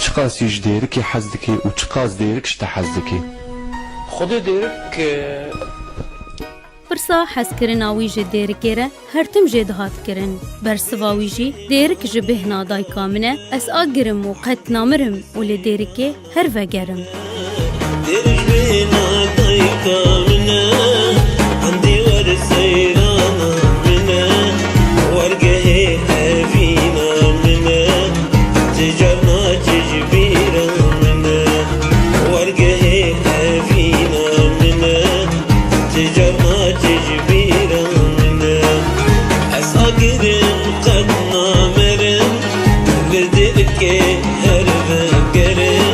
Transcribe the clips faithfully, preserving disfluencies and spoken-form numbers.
Çiqasî ji Dêrikê hez dikî û çiqas Dêrik ji te hez dikî? Xwedê Dêrik, e, Pirsa hezkirina wî ji Dêrikê re her tim jê dihat kirin. Bersiva wî jî, Dêrik ji bêhna dayika min e, ez agirim û qet namirim û li Dêrikê her vegerim. Dêrik ji bêhna dayika min e, endî wer seyrana min e, wergehê evîna min e, ti carna çi ji bîra min e, wergehê evîna min e, ti carna çi ji bîra min e, ez agirim qet namirim, li Dêrikê her vegerim.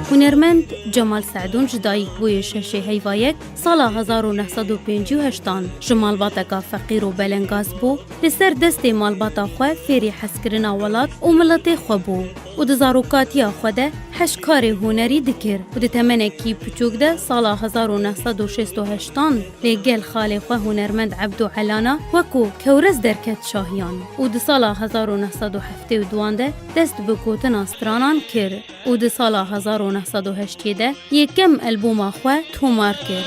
Hunermend Cemal Se'dûn ji dayik bûye şeşê heyva yek sala hezar û neh sed û pêncî û heştan. Ji malbateka feqîr û belengaz bû, li ser destê malbata xwe fêrî hezkirina welat û miletê xwe bû û di zarokatiya xwe de heş karê hunerî dikir û di temenekî piçûk de sala hezar û neh sed û şêst û heştan lê gel xalê xwe hunermend Ebdû Elana wekû Kewrez derket şahiyan û di sala hezar û neh sed û heftê û duan de dest bi gotina stranan kir. Û di sala hezar û neh sed û heştê de yekem albûma xwe tomar kir.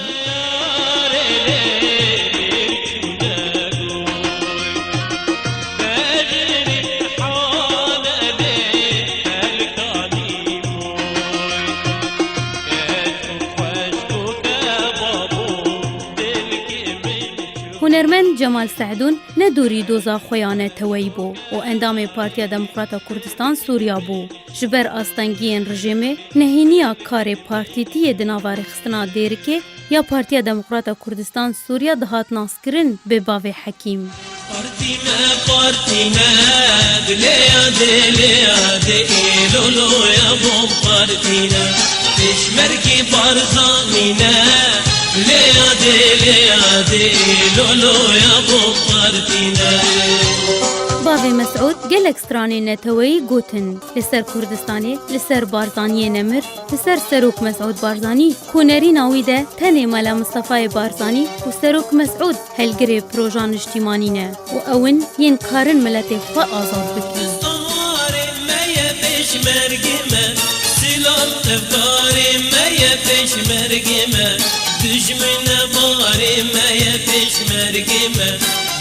Hunermend Cemal Se'dûn ne dûrî doza xwe ya neteweyî bû û endamê Partiya Demokrata Kurdistan Sûriya bû. Ji ber astengiyên rejîmê, nehêniya karê partîtiyê di nava rêxistina Dêrikê ya Partiya Demokrata Kurdistan Sûriya dihat naskirin bi bavê Hekîm. Partî me, partî me, dilê ya dê, lê ya dê, ê lolo ya bom partî ne. Pêşmergê Barzanî ne, dilê ya dê, lê ya dê, ê lolo ya bom partî ne. Bavê Mesûd gelek stranên neteweyî gotin. Li ser Kurdistanê, li ser Barzaniyê nemir, li ser Serok Mesûd Barzanî, ku nerîna wî de tenê Mela Mistefayê Barzanî û Serok Mesûd helgirê proja niştîmanî ne û ew in yên karin miletê xwe azad bikin. Kurdistan warê me ye, pêşmergê me, Sîlan evkarê me ye, pêşmergê me, dijmine barê me ye, pêşmergê me,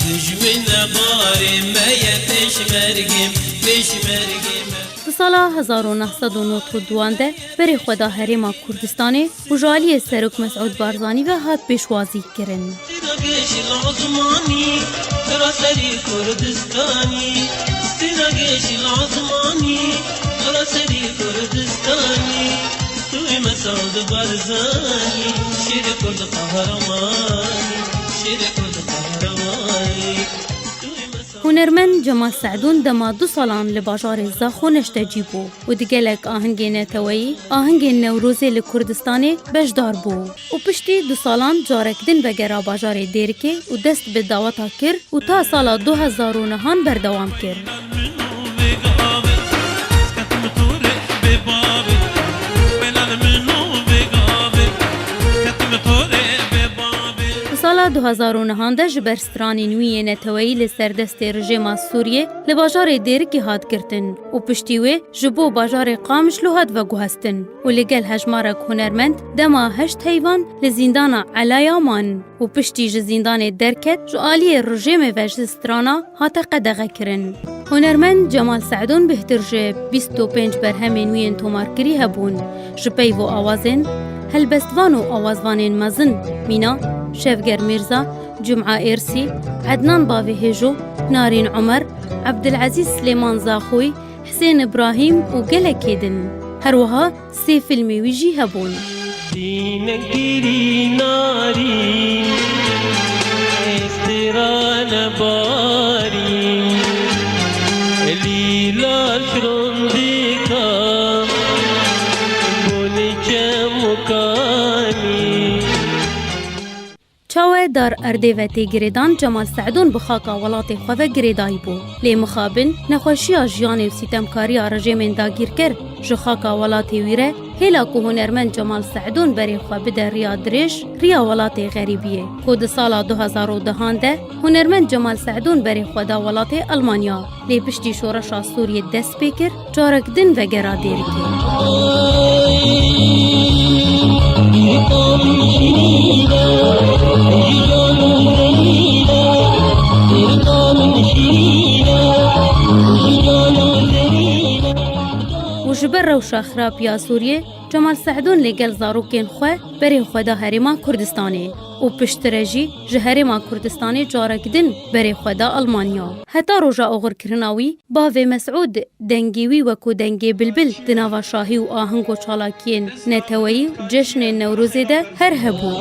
dijmine barê me ye, pêşmergê me, pêşmergê me. Di sala hezar û neh sed û nod û duan de berê xwe da Herêma Kurdistanê û ji aliyê Serok Mesûd Barzanî ve hat pêşwazî kirin. Sîra geşî lazmanî, seraserî Kurdistanî. Sîra geşî lazmanî, seraserî Kurdistanî. Sûrî Mesûd Barzanî, şêrê Kurd qehremanî, şêrê Kurd qehremanî. Sûrî Mesûd Hunermend Cemal Se'dûn dema du salan li bajarê Zaxo neştecî bû û di gelek ahingê neteweyî, ahingên Newrozê li Kurdistanê beşdar bû û piştî du salan carek din vegera bajarê Dêrikê û dest bi daweta kir û ta sala du hezar û nehan berdewam kir. Di sala du hezar û nehan de ji ber stranên wî yê neteweyî li ser destê rejêma Sûriyê li bajarê Dêrikê hat girtin û piştî wê ji bo bajarê Qamişlo hat veguhestin û li gel hejmarek hunermend dema heşt heyvan li zîndana Elaya man û piştî ji zîndanê derket, ji aliyê rejêmê ve ji strana hate qedexekirin. Hunermend Cemal Se'dûn bêhtir ji bîst û pênc berhemên wî yên tomarkirî hebûn. Ji peyv û awazên helbestvan û awazvanên mezin mîna Şevger Mîrza, Cuma Êrsî, Ednan Bavê Hêjo, Narîn Omer, Ebdilezîz Silêman Zaxoyî, Hisên Îbrahîm û gelekê din. Her wiha sê fîlmê wî jî hebûn. Sînek girî narî, êstêra nebarî, lîla şirondêka, bonê çemokanî. Çawe dar erdê ve tê girêdan Cemal Se'dûn bi xaka welatê xwe ve girêdayî bû. Lê mixabin, nexweşiya jiyanê û sîtemkariya rejêmên dagîrker ji xaka welatê wî re hêla ku hunermend Cemal Se'dûn berê xwe bide riya dirêj, riya welatê xerîbiyê, ku di sala du hezar û dehan de hunermend Cemal Se'dûn berê xwe da welatê Almanya. Lê piştî şoreşa Sûriyê dest pê kir, carek din vegera Dêrikê. Û ji ber rewşa xirab ya Sûriyê, Cemal Se'dûn lê gel zarokên xwe berê xwe da Herêma Kurdistanê û piştre jî ji Herêma Kurdistanê carek din berê xwe da Almanya. Heta roja oxirkirina wî, bavê Mes'ûd dengê wî wekû dengê bilbil di nava şahî û aheng û çalakiyên neteweyî û ceşnên Newrozê de her hebû.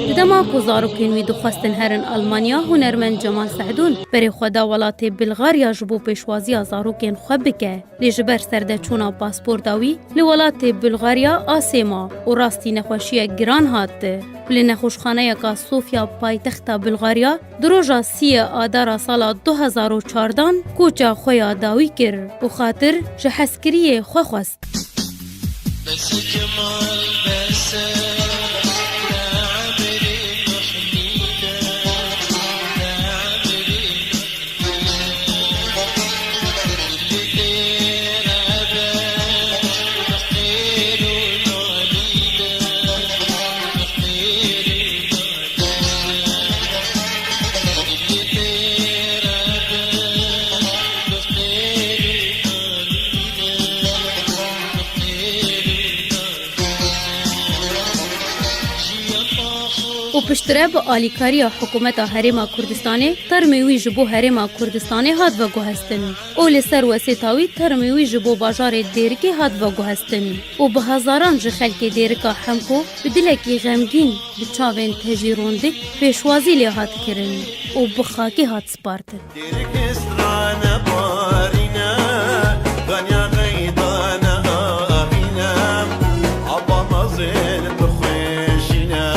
Di dema ku zarokên wî dixwestin herin Almanya, hunermend Cemal Se'dûn berê xwe da welatê Bulgarya ji bo pêşwaziya zarokên xwe bike. Lê ji ber serdeçûna pasporta wî li welatê Bulgarya asê ma û rastî nexweşiyek giran hat. Û li nexweşxaneyeka Sofya paytexta Bulgarya di roja sîyê Adara sala du hezar û çardan koça xwe ya dawî kir û xatir ji hezkiriyê xwe xwest. Û piştre bi alîkariya hikûmeta Herêma Kurdistanê termê wî ji bo Herêma Kurdistanê hat veguhestin û li ser wesêta wî termê wî ji bo bajarê Dêrikê hat veguhestin û bi hezaran ji xelkê Dêrika Hemko bi dilekî xemgîn, bi çavên tejî rondik pêşwazî lê hat kirin û bi xakê hat spartin. Dêrik strane barîne, venya qeydane ahîne, aba mezin bixweşîne,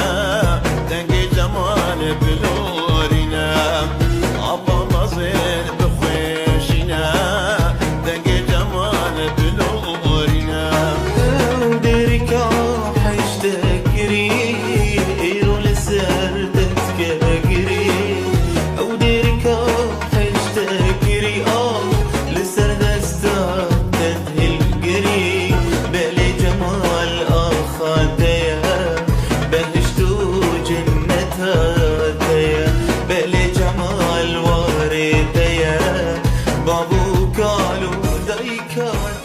dengê Cemal bilorîne, aba mezin bixweşîne, dengê Cemal bilorîne. Dêrika heştekirî, îro li ser te dike girî. Ew dêrika heştekirî a, li ser desta te hilgirî. Belê Cemal axa te ye, behişt û cennet te ye. Belê Cemal warê te ye, bav û kal û dayika te ye.